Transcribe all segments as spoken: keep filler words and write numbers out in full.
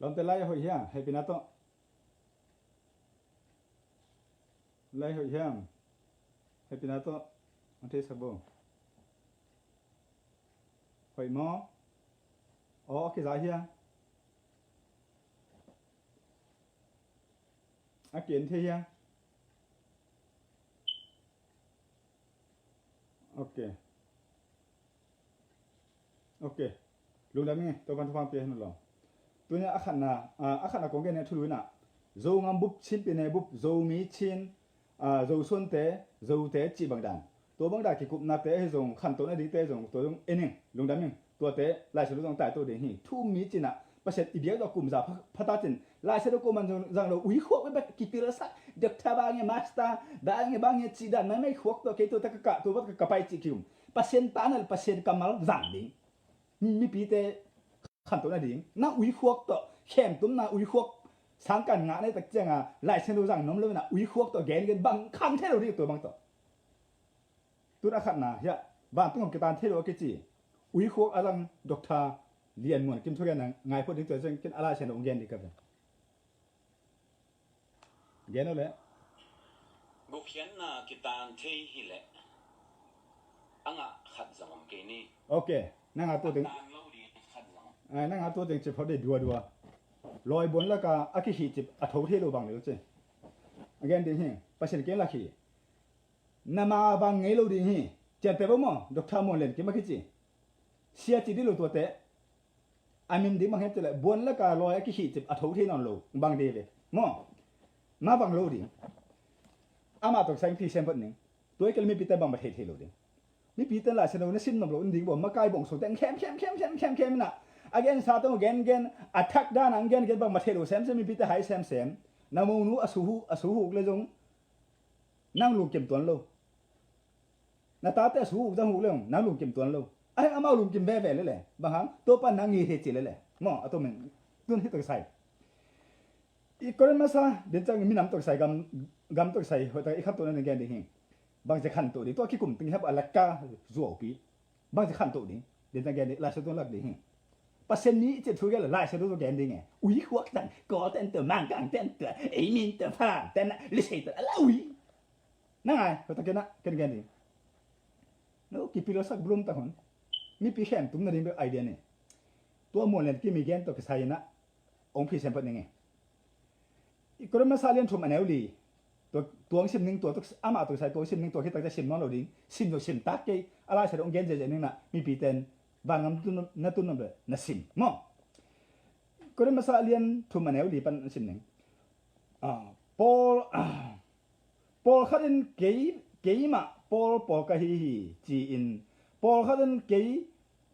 Lawmte lai hoih hiam? Hehpihna tawh. Lai hoih hiam? Hehpihna tawh. Hong theisak bo. Hoih maw? Aw, a kiza hiam? A ki-en thei hiam? Ok. Ok. Lungdam ing e, Topa'n thupha pia hen lo. Tuni a khatna, a, a khatna kong gen e thulu in ah, Zongam bup, Chin pyine bup, Zomi Chin, a, Zosuante, Zote cih bang dan. Tua bang dan kikupnate ahi zong, khantohna dingte zong, tua zong en ing, lungdam ing. Tuate Lai Siangtho zong taito ding hi. Thu um mi cin ah, Pasian i biak tawh kum za pha, pha ta cin, Lai Siangtho kuaman zong zang lo, uikhuak bek bek, kipilsak, doctor bang e, master bang e, bang e, cih dan maimai khuak tawh, kei tuate ka kah, tua bang ka pai cih ki-um. Pasian ta na, Pasian kammal zang ding. Mipite khantohna ding, nang uikhuak tawh, khemtumna uikhuak, sangkan ngah na hih tak ciang a, Lai Siangtho zang nuam lo in ah, uikhuak tawh gengen bang khang thei lo ding, tua bang tawh. Tun a khatna hiah, vantung ah kitan thei lo a kici, uikhuak a zang Doctor Lian Muan Kim thugen a ngai phot ding, tua ciang ken a Lai Siangtho hong gen ding ka ve. Gen aw leh. Gukhiatna kitan thei hileh a ngah khat zong om kei ni. Ok. Na ngah tua teng. A tan lo ding khat zong om. Ai, na ngah tua teng ci phot dih duadua. Lawi buan laka a kihih cip a tho thei lo bang lel ci. A gen ding hi. Pasian ken lak hi. Na ma bang ngei lo ding hi. Cian pe bo maw, Doctor Muan Lian Kim a kici. Sia ci dih lo tuate. A min ding bang hiam cih leh, buan laka lawi a kihih cip a tho thei nawn lo bang ding ve maw? Ma bang lo ding. Amah tawh kisai phi sem phot ning. Tua i kal mipite bang ma thei thei lo ding. Mipite Lai Siangtho na sim nop lo in ding bo, makai bawng sung teng khem khem khem khem khem khem in ah, a gensa tawh gen gen, a thak dan a gen gen bang ma thei lo sem sem, mipite hai sem sem. Na monu a suhu, a suhu le zong nang lungkim tuan lo. Na tate a suhuk zang huk le hong, nang lungkim tuan lo. Ai, amau lungkim veve lele. Bang hang, Topa nang ngi he ci lele. Maw, a tua min, tun hi tawh kisai. I Korin masa, din cang minam tawh kisai, gam, gam tawh kisai, hoih tak i khantohna ding gen ding hi. Bang ci khantoh ding, tua kikum ting hiap a laka zuaupi. Bang ci khantoh ding, din cang gen ding, Lai Siangtho lak ding hi. Pasian ni i cih thu gen le, Lai Siangtho gen ding e. Uikhuak tan, kawl ten tua, mangkang ten tua, ei min tua, phalam ten, lisei tua, a la ui. Na ngai, hoih tak ken ah, ken gen ding. No, kipilsak bulum tak hun. Mipi khem tum na ding bek idea ni. Tua Muan Lian Kim i gen tawh kisai in ah, hong phi sem phot ning e. I Korin masa lian thum a neu li. Tua, tua hong sim ning, tua tawh, amah tawh kisai tua hong sim ning, tua khit tak ciang sim nawn lo ding. Sim lo sim tak kei. A Lai Siangtho hong gen ziahziah ning in ah, mipite vangam tun, na tun nop le, na sim. Maw. Korin masa lian thum a neu li pan sim ning. Ah, Paul, ah, pawlkhat in kei, keimah Paul, Paul ka hi hi, ci-in, pawlkhat in kei,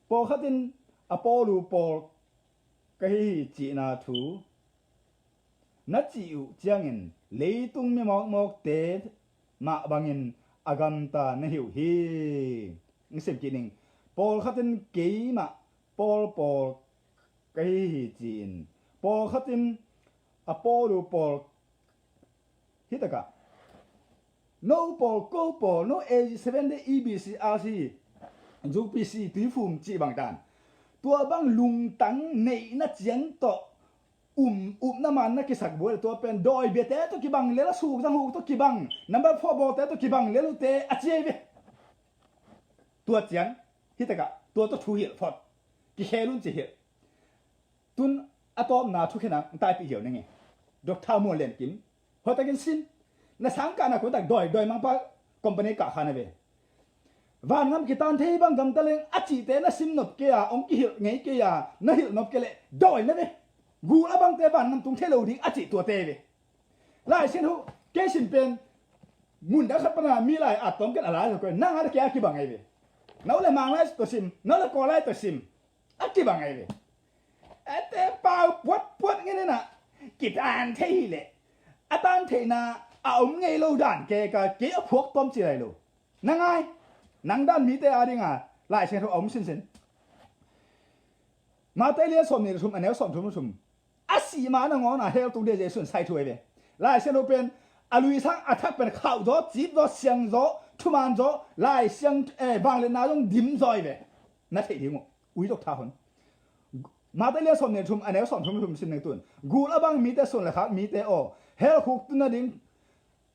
pawlkhat in Apollo, Paul ka hi hi, cihna thu na cih uh ciangin, leitung mi mawkmawkte mah bangin a gamta na hi uh hi. Sim kik ning, pawlkhat in keimah Paul, Paul ka hi hi, ci-in, pawlkhat in Apollo, Paul, hi takah, no pawl, ko pawl, no A G seven day, E B C, R C, U P C, tuifum cih bang dan. Tua bang lungtang neihna ciang tawh um, upna man na kisak buai le, tua pen dawi biate tawh kibang le, la suk zang huk tawh kibang, number four bawlte tawh kibang le lute a ciai ve. Tua ciang, hi takah, tua tawh thu hilh phot. Kikhel un ci hilh. Tun a tawpna thukhenna taipih hiau ning e. Doctor Muan Lian Kim, hoih takin sim. Na sangkahna kua tak dawi, dawi mangpa company kah kha na ve. Vangam kitan thei bang gamta leng a cihte na sim nop kei a, hong kihilh ngei kei a, na hilh nop kei leh dawi na ve. Gul a bangte vangam tung thei lo ding a cih tuate ve. Lai Siangtho kei sim pen mun dang khat pana mi lai at tawm ken a lai lo kei, nang a kei a kibang ahi ve. No le Mang lai tawh sim, no le Kawl lai tawh sim. A kibang ahi ve. Ate pau puatpuat ngen in ah, kitan thei hi leh, a tan theihna a om ngei lo dan kei ka, kei a phuak tawm ci lai lo. Na ngai, nang dan mite a dinga Lai Siangtho a om sinsin. Matthai lian sawm nih le thum, a neu sawm thum le thum. A sih ma nangawn a hell tung ding Jesu in sai thu ahi ve. Lai Siangtho pen a lui sang a thak pen khauh zaw, cip zaw, siang zaw, thuman zaw, Lai Siang, eh, vangliatna zong dim zaw ahi ve. Na theih ding uh, ui dok tha hon. Mate lian sawmnih le thum, a neu sawmthum le thum sim ning tun. Gul a bang mite, suan le khak mite aw, hell khuk tun nading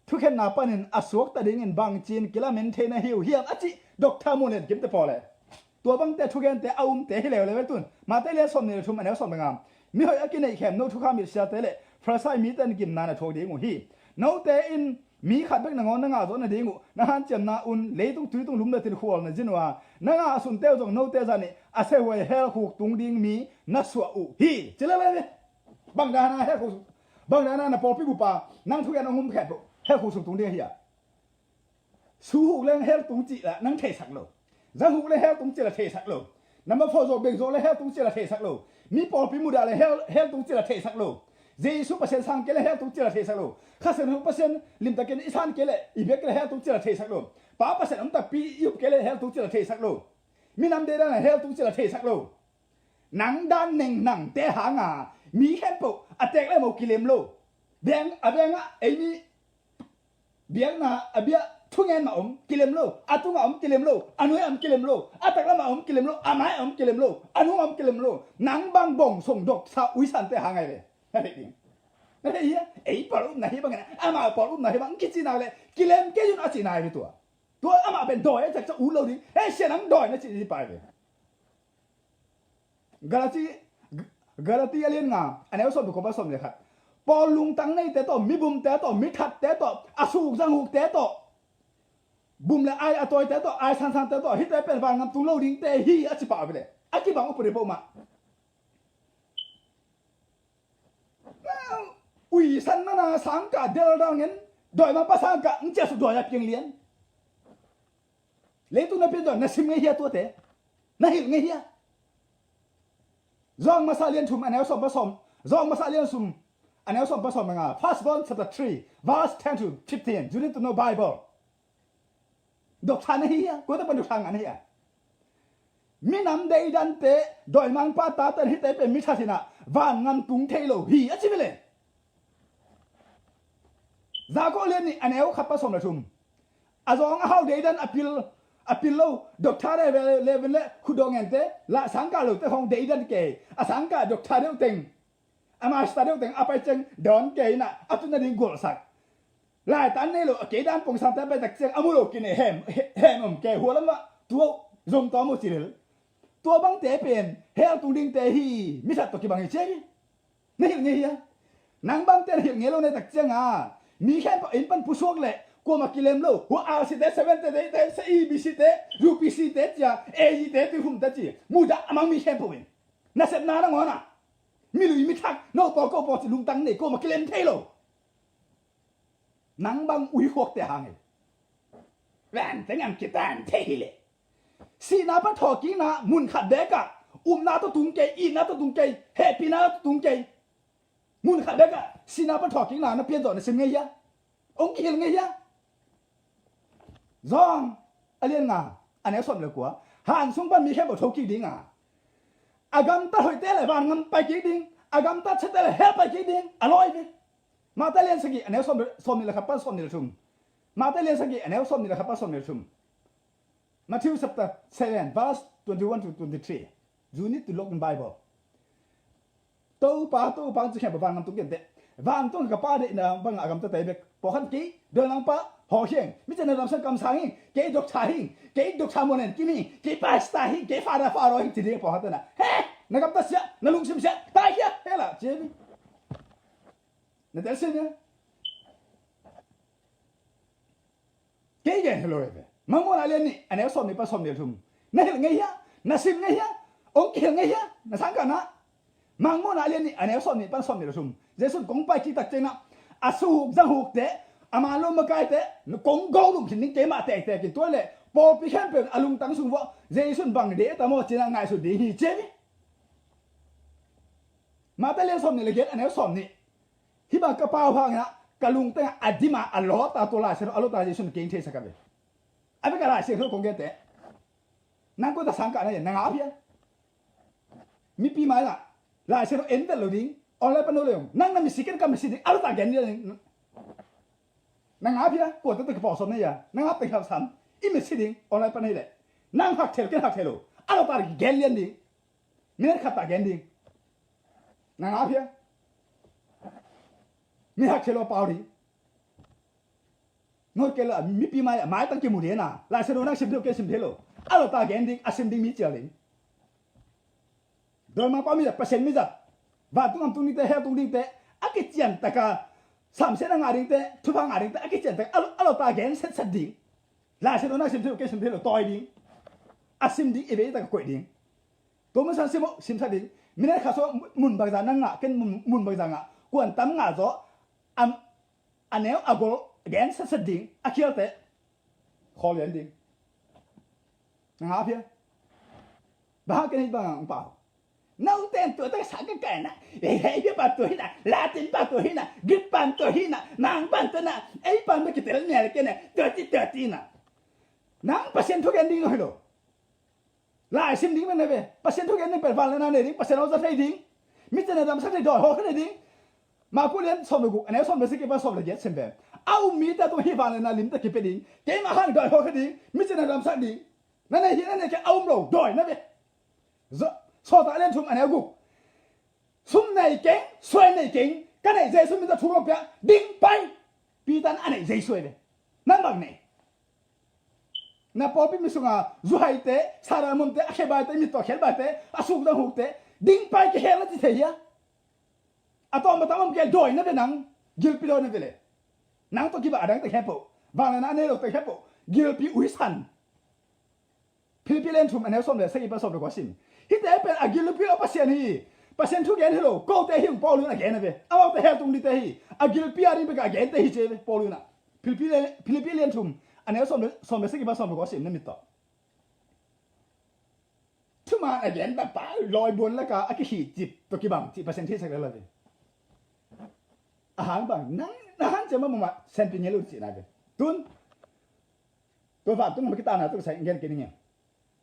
thukhenna panin a suakta dingin bangcin kilamen thei na hi uh hiam a cih Doctor Muan Lian Kimte pawl e. Tua bangte thugente a umte hi leuleu e tun. Mate lian sawmnih le thum, a neu sawm le nga. Mihoih a kineih khemno thukham hilh siate le Farisai mite in gimna na thuak ding uh hi. Note in mi khat bek nangawn na ngah zawh nading uh na hanciamna un leitung tuitung lum na tilkhual na zin uh a, na ngah sunte uh zong note zah nih a siahuai hell khuk tung ding mi na suah uh hi. Ci lele ve. Bang dana hell khuk, bang dana na pawlpi bupa nang thugen hong um khempeuh hell khuk sung tung ding ahi a. Su huk leng hell tung cih lah nang theisak lo. Zang huk leng hell tung cih lah theisak lo. Number four zawh beng zawh leng hell tung cih lah theisak lo. Mi pawlpi mudah leng hell, hell tung cih lah theisak lo. Jesu Pasian sang kei leng hell tung cih lah theisak lo. Kha Siangtho Pasian limtakin i san kei leng i biak kei leng hell tung cih lah theisak lo. Pa Pasian om takpi i up kei leng hell tung cih lah theisak lo. Minam deih dan leng hell tung cih lah theisak lo. Nang dan neng nangte hanga mi khempeuh a tek le mo kilem lo. Beng a beng ah ei mi biakna a bia thungen mah om kilem lo, a tungah om kilem lo, a nuai om kilem lo, a taklamah om kilem lo, a mai om kilem lo, a nung om kilem lo. Nang bang bong song dok sa uisante ha ngai ve. Na thei ding. Na thei hia? Ei pawl upna hi bangin amah pawl upna hi bang kici nak le kilem kei un a ci nai ve tua. Tua amah pen dawi a cakcak ut lo ding. Hei sia nang dawi na ci hi pai ve. Galati, Galati a lian nga, a neu sawm le kua pan sawm le khat. Paul lungtang neite tawh, mibumte tawh, mithatte tawh, a suk zanghukte tawh, bum le ai a tawite tawh, ai sansante tawh, hihte pen vangam tung lo dingte hi a ci pah a bile. A kibang upuri peuhmah. Uisan nana sangkah deldal ngen, dawimangpa sangkah ng ciah suk dawi a piang lian. Leitung na pian dawi na sim ngei hia tuate? Na hilh ngei hia? Zawng masa lian thum a neu sawm pan sawm, zawng masa lian thum a neu sawm pan sawm le nga. First John chapter three, verse ten to fifteen. You need to know Bible. Doctor na hi hia? Kuate pan doctor ngah na hi a? Minam deidante, dawimangpa tate hihte pen mithat hinah vangam tung thei lo hi a ci vele. Jakob lian nih a neu khat pan sawm le thum. A zawng a hau deidan a pil, a pil lo, doctor le, le, le, le khutdawh ngente, la sangkah lote hong deidan kei, a sangkah doctor deuh teng, a master deuh teng a pai ciang dawn kei inah a tun nading gualsak. Laitan nei lo a kei dan pongsangte a pai tak ciang a mu lo kinei hem, hem om kei, hualamah tua zong tawm uh ci lel. Tua bangte pen hell tung dingte hi, mithat tawh kibang hi ciai hi. Na hilh ngei hia? Nang bangte na hilh ngei lo na tak cianga mi khempeuh inn pan pusuak leh kuamah kilem lo. Hua R C te, Seven te, te, te, E B C te, U P C te cia, A G te, tuikhum te ci mudah a mang mi khempeuh in nasepna nangawnah milui mithak no pawl ko pawl ci lungtang nei kuamah kilem thei lo. Nang bang uikhuakte hang hi. Vanteng ang kitan thei hi leh. Sihna pan thawhkikna mun khat bekah upna tawh tung kei, itna tawh tung kei, hehpihna tawh tung kei. Mun khat bekah sihna pan thawhkikna na pianzawh na sim ngei hia? Hong kihilh ngei hia? Zawng a lian nga a neu sawm le kua. Han sung pan mi khempeuh thokik dinga a gamtat hoihte le vangam paikik ding, a gamtat siate le hell paikik ding a lawi ve. Mate lian sagih a neu sawm, sawmnih le khat pan sawmnih le thum. Mate lian sagih a neu sawmnih le khat pan sawmnih le thum. Matthew chapter seven, verse twenty-one to twenty-three. You need to look in Bible. Topa, Topa, ci khempeuh vangam tung kei inteh. Vangam tung ka Pa deihna bangah a gamta tei bek. Pawlkhat kei dawimangpa hawk hiang, mi ciang na damsang kamsang hi, kei doctor hi, kei doctor Muan Lian Kim hi, kei pastor hi, kei father Faro hi ci ding pawlkhat tena. He! Na gamta siah, na lungsim siah, tai hiah, he lah ci hi. Na telsiam hia? Kei gen hi lo ve. Mangmuhna lian nih a neu sawmnih pan sawmnih le thum. Na hilh ngei hia? Na sim ngei hia? Hong kihilh ngei hia? Na sangkahna. Mangmuhna lian nih a neu sawmnih pan sawmnih le thum. Jesu in kong pai kik tak ciangin ah a suhuk zanghukte, a man lo makaite kong go lum khin ding keimah tektek in tua leh pawlpi khempeuh a lungtang sung vuah Jesu in bang deih a tam aw ci-in ah ngaihsut ding hi ci hi. Mate lian sawmnih le giat a neu sawmnih. Hih bang ka pau hangin ah ka lungtang ah a dim a, a lawta tua Lai Siangtho a lawta Jesu in kei hong theisak a ve. A bek a Lai Siangtho kong gente. Nang kua ta sangkah na hia, na ngap hia? Mipi mai lah Lai Siangtho en vet lo ding. Online pan no le ong nang na misi ken ka misi ding a lawta gen ding. Na ngap hia? Kua ta ta kipawh sawm na hia? Na ngap teng hak sam. I misi ding online pan hi leh nang hak thei lo, ken hak thei lo, a lawta gen lian ding. Minute khat ta gen ding. Na ngap hia? Mi hak thei lo pau ding. Nor kei lo, mipi mai, maitang kimu ding na. Lai Siangtho nang sim thei lo, kei sim thei lo. A lawta gen ding, a sim ding mi cial ding. Dawimangpa mi zat, Pasian mi zat, vantung gam tung dingte, hell tung dingte, a kician taka samsiatna ngah dingte, thupha ngah dingte, a kician taka a lawta gen setset ding. Lai Siangtho nang sim thei lo, kei sim thei lo, tawi ding. A sim ding, i vei taka koih ding. Tua mun sang sim uh, simsak ding. Minute khat sung mun bangzah nang ngah, ken mun, mun bangzah ngah. Kuan tam ngah zaw, a neu a gol gen setset ding, a khialte khawl lian ding. Na ngap hia? Bang hang ken hih bang hong pau. Note in tuate sang ka kai na, hei hei hia pan tua hi na, Latin pan tua hi na, Greek pan tua hi na, nang pan tua na, ei pan ma kitel mial ken na, tuati tuati na. Nang Pasian thu gen ding lo hi lo. Lai sim ding pen na ve. Pasian thu gen ding pen vangliatna nei ding, Pasian aw za thei ding. Mi cina damsak thei dawi haw kha nei ding. Marku lian sawm le guk, a neu sawm le sagih pan sawm le giat sim ve. A um mite tung hih vangliatna limte kipia ding. Keimah hang dawi haw kha ding. Mi cina damsak ding. Na nei hi na nei kei a um lo dawi na ve. Sawltak lian thum a neu guk. Sum nei keng, suai nei keng. Ka neih Jesu min tawh thu ka pia ding pai. Peter in a neih Jesu hi ve. Nang bang nei. Na pawlpi mi sunga zuhaite, saramunte, a khebaite, mittaw khelbaite, a suk zanghukte ding pai kihel na ci thei hia? A tawm a tam om kei dawi na ve nang. Gilpi dawi na ve le. Nang tawh kibang a dang teng he poh. Vangliatna a nei lo teng he poh. Gilpi uisan. Philippi lian thum a neu sawm le sagih pan sawm le kua sim. Hihte pen a gilpi lo Pasian hi. Pasian thu gen hi lo. Kote hi ung Paul in a gen a ve. Amaute hell tung dingte hi. A gilpi a ding bek a gente hi ci ve Paul in a. Philippi lian, Philippi lian thum a neu sawm le, sawm le sagih pan sawm le kua sim na mit tawh. Thuman a gen bapa lawi buan laka a kikhih cip tawh kibang cih Pasian theisak lel a ve. A hang bang nang na han ciam a mama senpi ngel un cihna ve. Tun tua vantung ma kitana tuk sai gen kei ning e.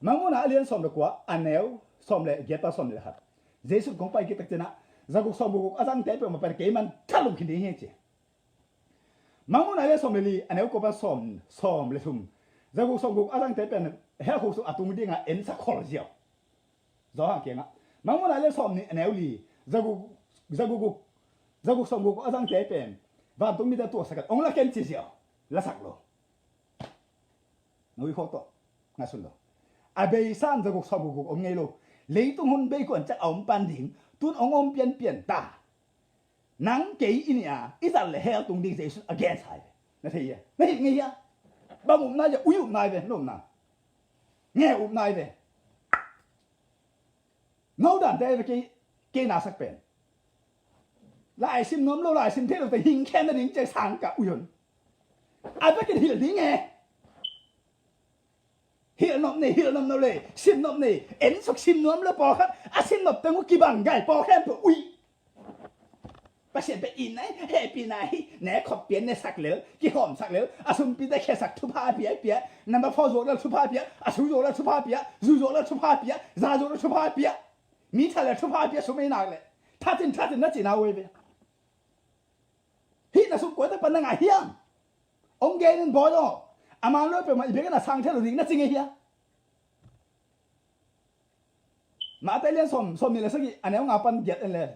Mangmuhna a lian sawm le kua a neu sawm le giat pan sawm le khat. Jesu kong pai kik tak ciangin a zaguk sawm guk a zangte peuhmah pen keiman thalum khin ding hi ci. Mangmuhna a lian sawm le li a neu kua pan sawm, sawm le thum. Zaguk sawm guk a zangte pen hell khuk sung a tung dinga ensak khol ziau. Zawhang kiangah Mangmuhna a lian sawm nih a neu li, zaguk, zaguk guk, zaguk sawm guk a zangte pen vantung mite tuaksak at ong la ken ci ziau. Lasak lo. Nui khawh tawh ngaihsun lo. A beisa in zaguk sawm guk guk om ngei lo. Leitung hun beikuan ciang a om pan ding tun ong om pianpian ta. Nang kei i nih a i zat le hell tung ding Jesu a gensa hi ve. Na thei hia? Na hilh ngei hia? Bang upna hia? Ui upna hi ve, na upna. Nge upna hi ve. No dante hi ve kei, kei na sak pen. Lai sim nuam lo, lai sim thei lo te hing khen na ding ciang sang ka ui hon. A bekin hilh ding e. Hilh nop nei, hilh nop nop le, sim nop nei, en suk sim nuam lo pawlkhat, a sim nop teng uh kibang gai pawlkhat pawh ui. Pasian pe in nai, hehpihna hi, ne khop pian ne sak lel, kihawm sak lel, a sumpi te khe sak thupha pia pia, number four zuak lel thupha pia, a su zuak lel thupha pia, zu zuak lel thupha pia, za zuak lel thupha pia, mi tha lel thupha pia, sum ei nak le, thatin, thatin na cina ue ve. Hih na sum kuate pan na ngah hiam? Ong gen in bawi aw. A man lo peuhmah i biakinn a sang thei lo ding na ci ngei hia? Mate lian sawm, sawm nih le sagih a neu nga pan giat en le.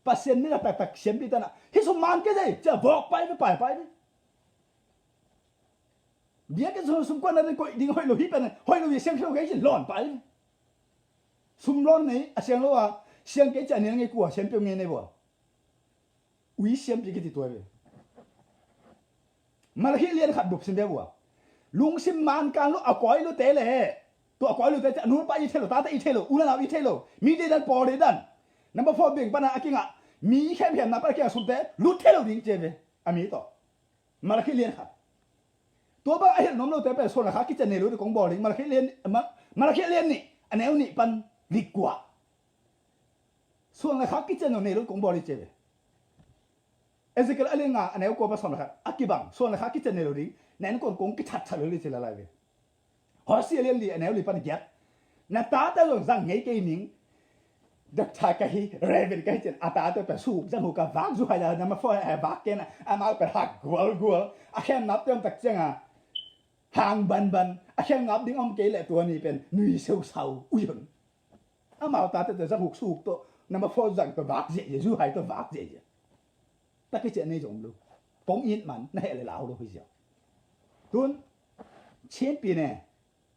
Pasian mi na taktak siampi tanah hih sum man kei zei cia vawk pai ve, pai pai ve. Biakinn sum, sum kuan na ding koih ding hoih lo hi pen hoih lo hi siang thei lo kei cin lawn pai ve. Sum lawn nei a siang lo a siang kei cia nial ngei kua siampi om ngei nei vua. Ui siampi kiti tua ve. Malakhi lian khat bup sim ve vua. Lungsim man kan lo a koi lo te le. Tua a koi lo te a nulpa i thei lo, tate i thei lo, u le nau i thei lo. Mi dei dan pawl dei dan. Number four beng pana a kingah mi khemkhemna pana kingah sumte lut thei lo ding ci ve. A mi tawh. Malakhi lian khat. Tua bang a hilh nuam lote pen suan le khak kician nei lo ding kong bawl ding. Malakhi lian, Ma-, Malakhi lian nih a neu nih pan lik kua. Suan le khak kician lo nei lo kong bawl hi ci ve. Ezekiel a lian nga a neu kua pan sawm le khat a kibang suan le khak kician nei lo ding. Na innkuan kong kithat that lo ding ci lalai ve. Hosea lian li a neu li pan giat. Na tate zong zang ngei kei ning. Doctor ka hi, Reverend ka hi cin a tate pen suk zang hu ka vak zu hai la na ma fo a vak ken a mau pen hak gual gual. A khem nap tem tak ciang a hang ban ban a khem ngap ding om kei le tua ni pen nui seu sau ui hon. Amau tate te zahuk suk tawh Number four zang tawh vak ziahziah, zu hai tawh vak ziahziah. Takician nei zong lo. Pong it man na heh le lau lo hi ziau. Tun Chin pi ne,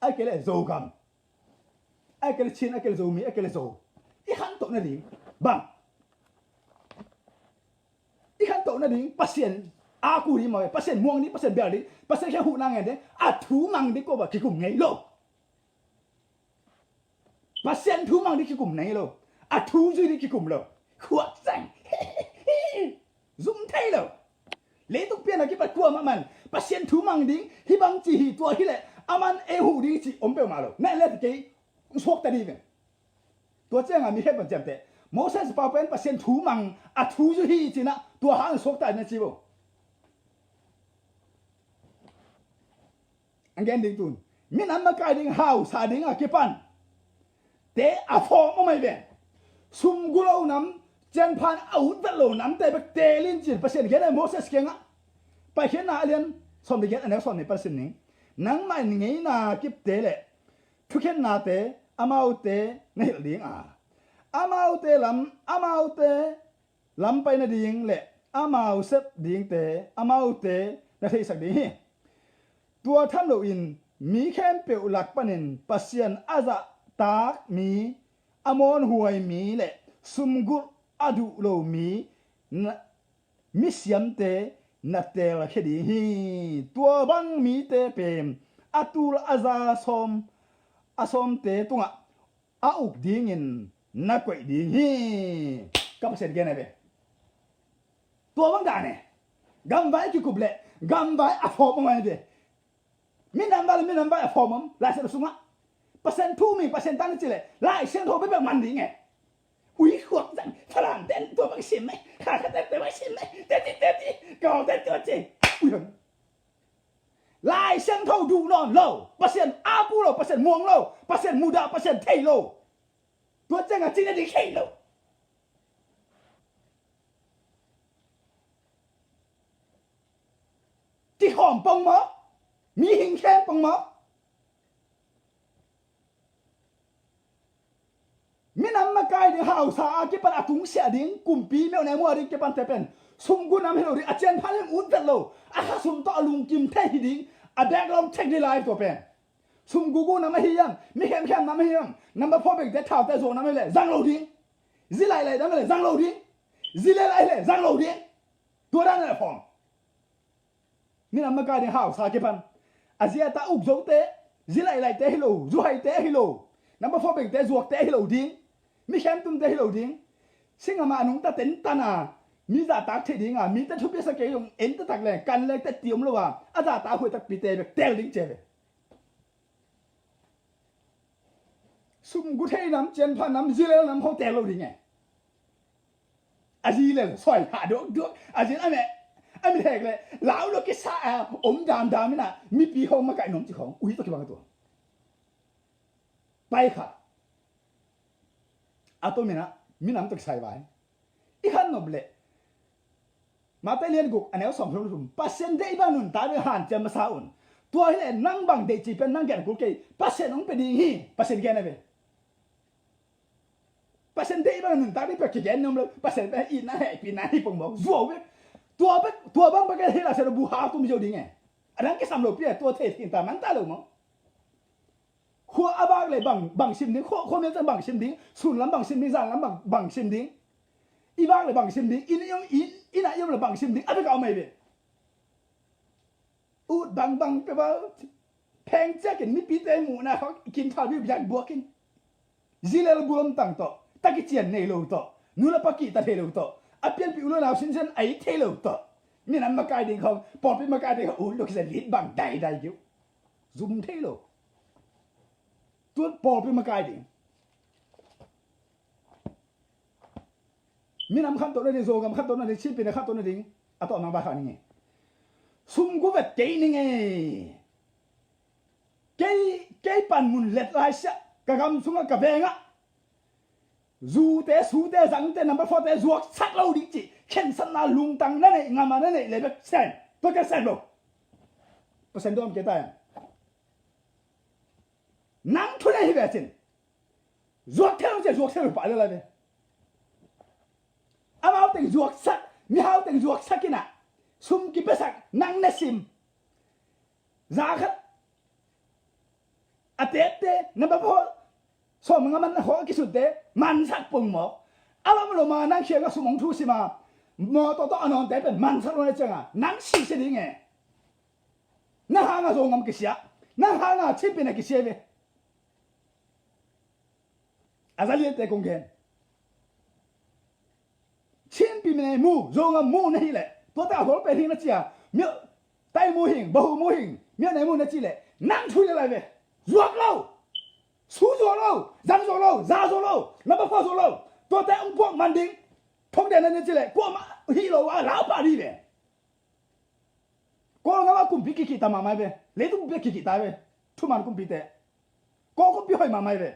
ai kei le Zogam, ai kei le Chin, ai kei le Zomi, ai kei le Zo, i khantoh nading bang, i khantoh nading Pasian a ku ding mah, Pasian muang ding, Pasian bel ding, Pasian khe huhna ngen ding, a thu mang ding ko ba kikum ngei lo. Pasian thu mang ding kikum ngei lo. A thu zui ding kikum lo. Khuak sang. Zum thei lo. Leitung pian a kipat kuamah man Pasian thu mang ding hi bang ci hi, tua hi leh a man ei huh ding ci om peuhmah lo. Na en le kei suakta ding ve. Tua ciangah mi khen pan ciamteh Moses pau pen Pasian thu mang a thu zui hi cinah tua hang suakta na ci bo. An gen ding tun minam makai ding hausa ding a kipan te a phawm aw mai ve. Sum gu lo nam, cianphan a ut vet lo namte bek teelin cin Pasian gen a Moses kiangah. Paikhiatna a lian sawm le giat a neu sawm ni pan sim ning. Nangmah in ngeina kipte le thukhiatnate amaute na hilh ding a, amaute lam, amaute lam pai nading le amau sep dingte amaute na theisak ding hi. Tua tham loin mi khempeuh lak panin Pasian a zahtak mi, a mawnhuai mi le sumgulh a duh lo mi na, misiamte na teelkhia ding hi. Tua bang mite pen a tul a za sawm, a sawmte tungah a uk dingin na koih ding hi. Ka Pasian gen a ve. Tua bang dan e. Gamvai kikup le gamvai a phawm om a ve. Minam vai le minam vai a phawm om Lai Siangtho sungah. Pasian thu mi Pasian tang ci le Lai Siangtho bek bek man ding e. Ui khuak zang, Falam ten tua bang sim e, Kha Kha ten tua bang sim e, teti teti, kau ten tua ci. Ui hang. Lai Siangtho duh nawn lo, Pasian a ku lo, Pasian muang lo, Pasian mudah, Pasian thei lo. Tua ciangah cina ding thei lo. Kikhawm pong maw? Mihing khem pong maw? Minam makai ding hausa a kipan a tungsiah ding kumpi meuh ne mua ding kipan te pen sum gu nam hi lo ding, a cianphan him ut vet lo, a khasum tawh a lungkim thei hi ding, a background check ding lai tua pen. Sum gu gu nam ahi hiam, mi khemkhem nam ahi hiam, number four bengte thaute zuak nam ahi leh zang lo ding. Zi lailai nam ahi leh zang lo ding. Zi lel ahi leh zang lo ding. Tua dan a phawm. Minam makai ding hausa kipan a ziata uk zote, zi lailaite hi lo, zu haite hi lo, number four bengte zuakte hi lo ding. Mi khem tumte hi lo ding. Singama a nungta tentana mi zahtak thei dinga mite thupiasa kei zong entatak le kan le tetti om lo a, a zahtak huai takpite bek teel ding cia ve. Sum gu thei nam, cianpha nam, zilel nam khong teel lo ding e. A zilel soi ha duak duak, a zil a meh a mi thek le lau lo kisa a om dam dam ina mipi khong makaih nom ci khong ui to kibang a tua. Pai kha. A to mina minam to kisai vai. I khan nop le Mate lian guk a neu sawm thum thum, Pasian deih bang nuntak ding hanciam masa un. Tua hileh nang bang deih cih pen nang gen kul kei, Pasian hong pia ding hi, Pasian gen a ve. Pasian deih bang nuntak ding pia kigen nuam lo, Pasian pen itna hehpihna hi pongmawk zuau ve. Tua bek, tua bang bek hileh a sia lo bu ha tum zo ding e. A dang kisam lo pia, tua thei thei ta man ta lo maw. Khua a bak le bang, bang sim ding, khua, khua mel cang bang sim ding, sun lam bang sim ding, zan lam bang, bang sim ding. I bak le bang sim ding, in, in, in, in a iom le bang sim ding, a bek a om ai ve. Ut bang bang pe bal, pheng ciakin mipite muhna khawng kin thal biu biak buakin. Zilel buam tang tawh, takician nei lo tawh, nu le pa kihta thei lo tawh, a pianpih u le nau sinsen a it thei lo tawh. Minam makai ding khawng, pawlpi makai ding khawng, ut lo kisa lit bang dai dai kiu. Zum thei lo. Tuan pawlpi makai ding. Minam khantoh nading, Zogam khantoh nading, Chin pi na khantoh nading. A tawh nang vai kha ning e. Sum gu vet kei ning e. Kei, kei pan mun let lai sia. Ka gam sungah ka vengah zute, sute, zangte, number four te zuak sak lo ding cih khensatna lungtang na neih, ngama na neih le bek sem. Tua ka sem lo. Pasian duam kei ta. Nang thu nei hi ve cin. Zuak thei lo cin, zuak thei lo pah le lai ve. teng zuaksak, mihau teng zuaksak in ah, sum kipiasak, nang na sim. Za khat a tette, na bapho sawm nga man na khawh a kisutte, mansak pong maw. A lom lom a nang khiang a sum hong thu sim a, mawtaw tawh a nawnte pen mansak lo na ciang a, nang si sia ding e. Nang hang a Zongam kisia, nang hang a Chin Pyi Na kisia ve. A za liante kong gen. Chin Pyi Na mu, Zongam mu na hih leh, tuate a gol pen hi na ci a, myo, Tai mu hing, Bahu mu hing, myo ne mu na ci leh, nang thui le lai ve. Zuak lo. Su zuak lo, zang zuak lo, za zuak lo, na bapho zuak lo. Tuate hong puak man ding. Thong den na ci leh, kuamah hih lo a lau pah dih ve. Kawlgam ah kumpi kikihta mahmah ve. Leitung kumpi a kikihta ve. Thuman kumpite. Kawl kumpi hoih mahmah ve.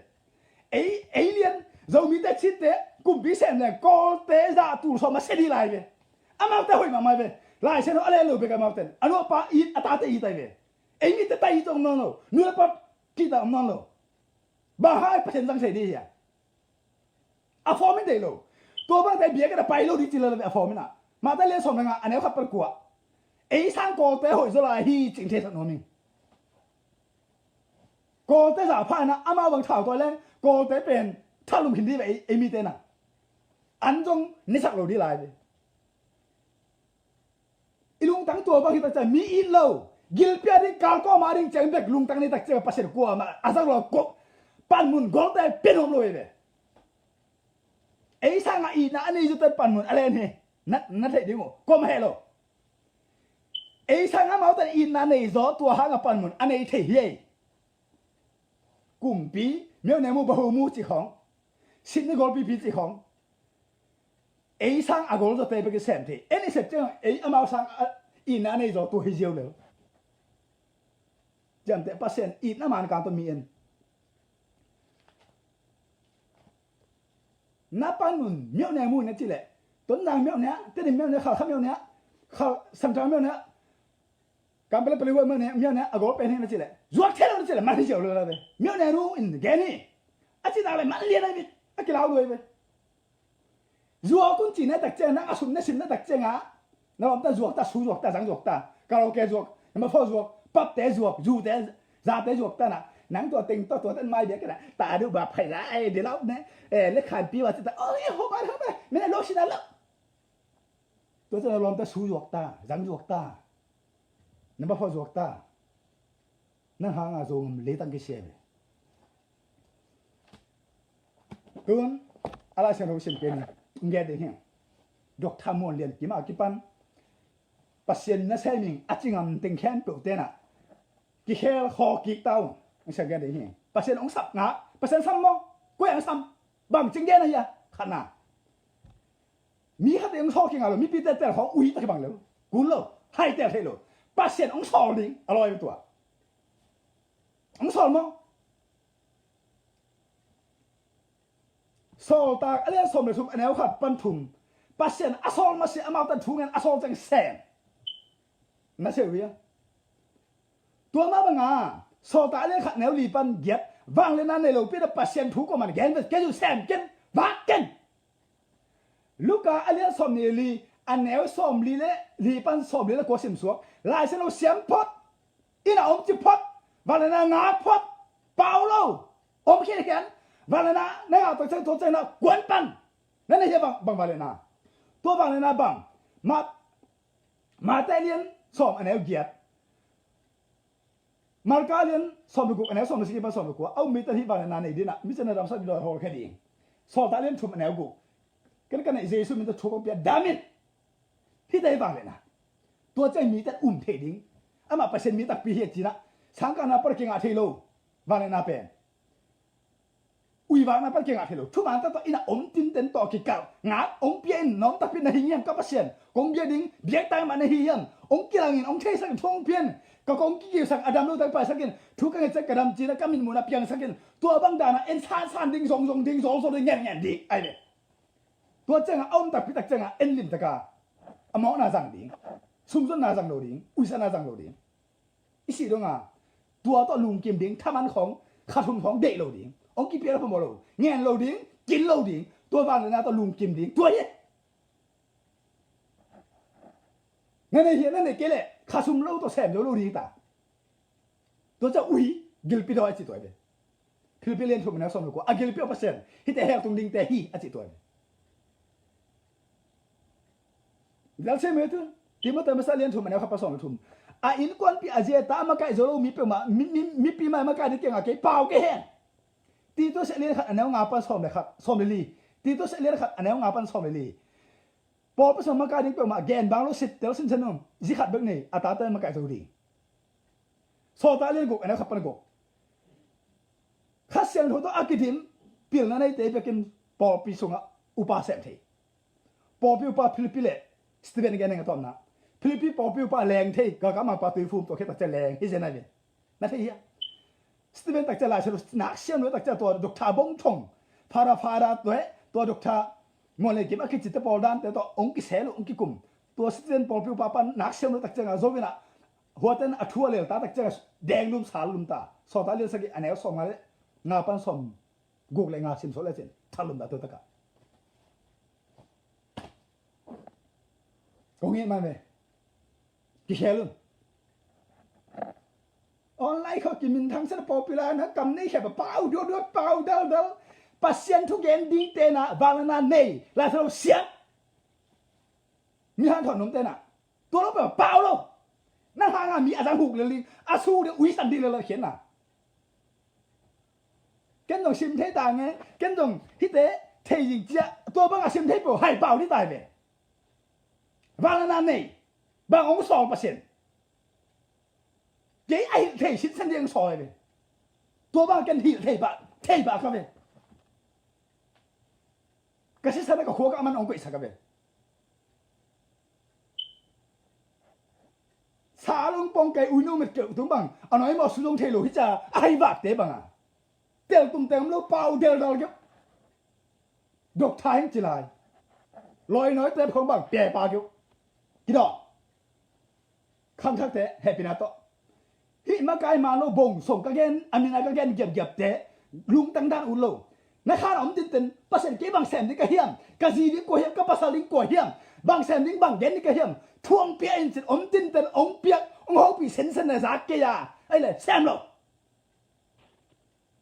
Ei, ei lian, Zomite, Chinte kumpi sem leng Kawlte zah tul sawm a se dih lai ve. Amaute hoih mahmah ve. Lai Siangtho a len lo bek amaute. A nu a pa it, a tate it ai ve. Ei mite tai it zong om nawn lo. Nu le pa kihta om nawn lo. Bang hang Pasian zang thei dih hia? A form in deih lo. Tua bangte biakinn ah pai lo ding ci lel ve a form in ah. Mate lian sawm le nga a neu khat pan kua. Ei sang Kawlte hoih zaw lai hi cih theisak nuam ing. Kawlte zah pha in ah amau bang thau tawi leng Kawlte pen thalum khin dih ve ei, ei mite in ah. An zong nesak lo dih lai ve. I lungtang tua bang hi tak ciang mi it lo, gilpi a ding, kalkawm a ding ciang bek lungtang nei tak ciang Pasian kuamah a zak lo, ko panmun golte pia nuam lo hi ve. Ei sang a itna a nei zawte panmun a len hi. Na, na theih ding uh, kuamah heh lo. Ei sang amaute itna nei zaw, tua hang a panmun a nei thei hi ei. Kumpi, myo ne mu, Bahu mu cih khawng, Sydney golpipi cih khawng, ei sang a gol zawte bek i sem thei. En i sep ciang ei amau sang a itna a nei zaw tua hi ziau lel. Ciamteh Pasian itna man kan tawh mi en. Na panmun myo ne mu na ci leh, Tonzang myo ne, Tedim myo ne, Khalkha myo ne, Khal, Sangtang myo ne, Kampala paliwa myo ne, myo ne a gol pen hi na ci leh, zuak thei lo na ci leh, man hi ziau lo la ve. Myo ne nu in gen hi. A ci nak leh man lian ai ve. A kilau lo ai ve. Zuak un ci na tak ciang, nang a sum na sim na tak ciang a, na lawmta zuak ta, su zuak ta, zang zuak ta, karaoke zuak, na mapho zuak, papte zuak, zute, zate zuak ta na. Nang tua teng tua, tua ten mai biak kena, ta du ba phai la, eh, de lau ne, eh, le khan pi wa ta, oh, eh, ho ba, ho ba, me na lo si na lo. Tua ciang na lawmta su zuak ta, zang zuak ta, na mapho zuak ta. Nang hang a Zongam leitang kisia ve. Tun a Lai Siangtho sim pen in gen ding hi. Doctor Muan Lian Kim a kipan Pasian nasem ing a ci ngam teng khempeuh ten ah kikhel khawh kik ta un. Hong siang gen ding hi. Pasian hong sap ngak, Pasian sam maw? Koi hong sam? Bang cing gen a hia? Khatna, mi khat in hong sawl kingak lo, mipite tel khawng ui tak hi bang lo, kun lo, hai tel thei lo. Pasian hong sawl ding a lawi tua. Hong sawl maw? Sawltak a lian sawm le thum a neu khat pan thum. Pasian a sawl masi, amau tan thu ngen a sawl ceng sem. Na seu hia? Tua mah banga Sawltak a lian khat neu li pan giat, vangliatna nei lopi na Pasian thu kuaman gen ve, kei zu sem ken, vak ken. Luka a lian sawm ni li, a neu sawm li le li pan sawm li le kua simsuak. Lai Siangtho siam phot, inn a om ci phot, vangliatna ngak phot, pau lo, om khiankhian, vangliatna na ngak tak ciang tua ciang na kuan pan. Na nei hia bang, bang vangliatna? Tua vangliatna bang? Ma, Mate lian sawm a neu giat, Marka lian sawm le guk a neu sawm le sagih pan sawm le kua, a um mite hih vangliatna nei ding ah, mi cina damsak ding dawi hawlkhia ding. Sawltak lian thum a neu guk. Ken ka neih Jesu min tawh thu kong pia, dam in. Hihte hih vangliatna. Tua ciang mite um thei ding. Amah Pasian mi takpi hi a ci-in ah, sangkahna pan kingah thei lo vangliatna pen. Uivakna pan kingah thei lo. Thuman taktak inn a om tinten tawh a kikalh. Ngak hong pia in, na om takpi na hi hiam ka Pasian? Kong biak ding biaktak mah na hi hiam? Hong kilangin, hong theisakin, thu hong pia in. Ka kong kikiusak a dam lo tak paisakin, thu ka ngetsak ka dam ci-in ah ka mitmuhna piangsakin. Tua bang dana en sansan ding, zongzong ding, zawlzawl ding, ngenngen ding ahi ve. Tua ciangah a om takpi tak ciangah en limtaka a mawhna zang ding, sumzonna zang lo ding, uisana zang lo ding. I sih donga tua tawh lungkim ding, thaman khawng, khathum khawng deih lo ding, hong kipiak lo phamawh lo, ngen lo ding, kin lo ding, tua vangliatna tawh lungkim ding, tua hi. Na nei hi, na nei kei leh khasum lo tawh sem zo lo ding hi ta. Tua ciang uh hi, gilpi dawi a ci tua hi ve. Philippi lian thum a neu sawm le kua, a gilpi aw Pasian, hihte hell tung dingte hi a ci tua hi ve. Lalsiam hi tu, Timoti masa lian thum a neu khat pan sawm le thum. A innkuanpih a zi a ta a makaih zo lo mi peuhmah, mi, mi, mipi mah a makaih ding kiangah kei pau kei hen. Titus lian khat a neu nga pan sawm le khat, sawm le li. Titus lian khat a neu nga pan sawm le li. Pawlpi sung makaih ding peuhmah gen bang lo, sittel sinsen um, zi khat bek nei, a tate makaih zo ding. Sawltak lian guk a neu khat pan guk. Kha Siangtho tawh a kidim pilna neite bekin pawlpi sungah upa sem thei. Pawlpi upa Philippi le Stephen gen ning a tawpna. Philippi pawlpi upa leng thei, galkap mangpa tuiphum tawh khit takcia leng hi zen a vin. Na thei hia? Stephen takcia lai selu nak siam lo takcia tua Doctor Bong Thong, Father Father tua, tua Doctor Muan le Kim a kicite pawl dante tawh ong kisel uh, ong kikum. Tua Stephen pawlpi upa pan nak siam lo takcia nga zo vin ah, huaten a thu a lel ta takcia nga deng lum sal lum ta. Sawltak lian sagih a neu sawm nga le nga pan sawm guk le nga sim sawh le cin thalum ta tu takah. Kong it mai ve. Kikhel un. Online khawh kiminthang sena popular na kam nei khep a pau duat duat pau dal dal. Pasian thu gen ding tena vanglana nei lai thalo siam. Mi han thon nom tena tua lo pe pau lo. Na hanga mi a dang huk lel ding a su de ui san ding lel khian na. Ken zong sim thei ta nge, ken zong hite thei zing cia, tua banga sim thei po hai pau ding tai ve. Vanglana nei bang ong sawl Pasian. Kei a hilh thei sinsen ding ong sawl ai ve. Tua banga ken hilh thei pah, thei pah ka ve. Ka sisan a ka khua ka aman ong koihsak a ve. Sa lung pong kei uinu mit keuh tung bang a noi mawh su zong thei lo hi ca a hai vakte banga. Tel tum teng om lo pau del dal keuh. Dok tha heng ci lai. Loi noi tep khong bang pia pa keuh. Kidawh. Khangthakte hehpihna tawh. Hih makai man lo bong song ka gen, a mina ka gen giapgiapte lungtang dan ut lo. Na khan a om tinten Pasian kei bang sem ding ka hiam, ka zi ding kua hiam, ka pasal ding kua hiam, bang sem ding bang gen ding ka hiam, thu ong pia in cin om tinten ong piak, ong hopih sensen na zak kei a, ei le sem lo.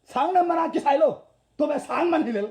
Sang na mana kisai lo. Tua bek sang man hi lel.